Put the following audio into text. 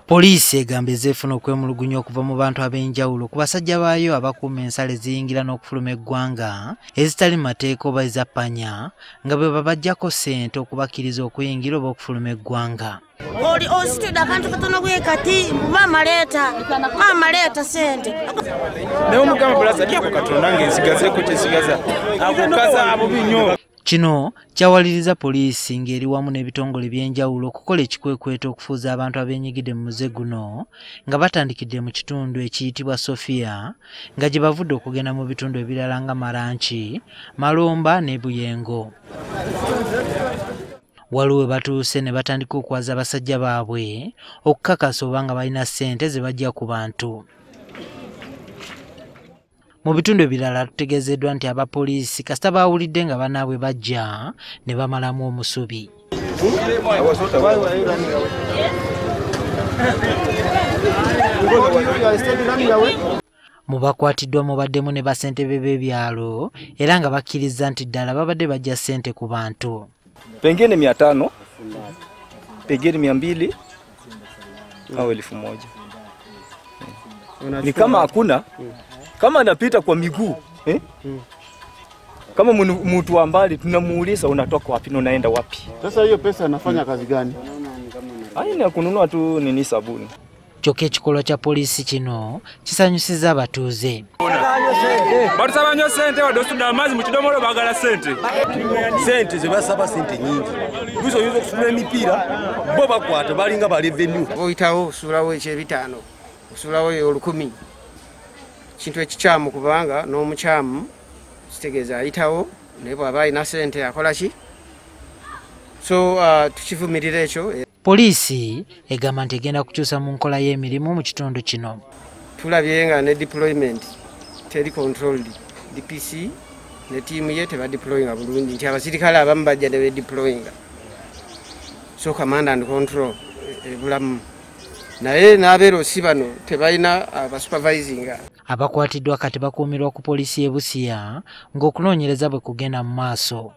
Poliisi egamba ezeefuna okwemulugunya okuva mu bantu ab'enjawulo ku basajja baayo abakuuma ensalo eziyingira n'okufuluma eggwanga ezitali mu mateeka oba eza ppanya nga bwe babaggyako ssente okubakkiriza okuyingira oba okufuluma eggwanga. Oli ositudde akantu katono bwe kati maama leeta ssente. Naye omugamba bulaza lyako Katonda ng'ensigazeeko kyensigaza akukaza bubi nnyo. Kino kyawaliriza poliisi ng'eri wamu n'ebitongole eby'enjawulo okukola ekikwekweto okufuuza abantu abeenyigidde mu muze guno nga batandikidde mu kitundu ekiyitibwa Sofia nga gye bavudde okugenda mu bitundu ebirala nga Maranchi, Malomba ne Buyengo. Waliwo we batuuse ne batandika okwaza abasajja baabwe okukakasa oba nga balina ssente ze bajja ku bantu. Mu bitundu ebirala tutegeezeddwa nti abapoliisi kasita baawulidde nga bannaabwe bajja ne bamalamu omusubi. Mu bakwatiddwa mubaddemu ne bassentebe b'ebyalo era nga bakkiriza nti ddala babadde bajja ssente ku bantu. Pengine 500, pengine 200 au 1000. Ni kama hakuna, kama anapita kwa miguu eh? Kama mtu wa mbali tunamuuliza unatoka wapi na unaenda wapi. Sasa hiyo pesa anafanya kazi gani? Haina kununua tu nini sabuni. Kyokka ekikolwa kya poliisi kino kisanyusizza abatuuze. Batusaba nnyo ssente wadde ositudde amazzi mu kidomolo baagala ssente. Ssente ze basaba ssente nnyingi. Luusi oyinza okusula emipiira bo bakwata balinga ba revenue. Oyitawo osuulawo eky'ebitaano, osuulawo 1000. Kintu ekikyamu kubanga n'omukyamu kitegeeza ayitawo naye bw'aba alina ssente akola ki? So tukivumirira ekyo. Poliisi egamba nti egenda kukyusa mu nkola y'emirimu mu kitundu kino. Tulabye nga ne deployment teri controlled. DPC ne ttiimu ye tebadeployinga bulungi nti abasirikale abamu bajja ne bedeployinga. So command and control ebulamu. Naye n'abeerosi bano tebalina abasupervisinga. Abakwatiddwa kati bakuumirwa ku poliisi y'e Busia ng'okunoonyereza bwe kugenda mu maaso.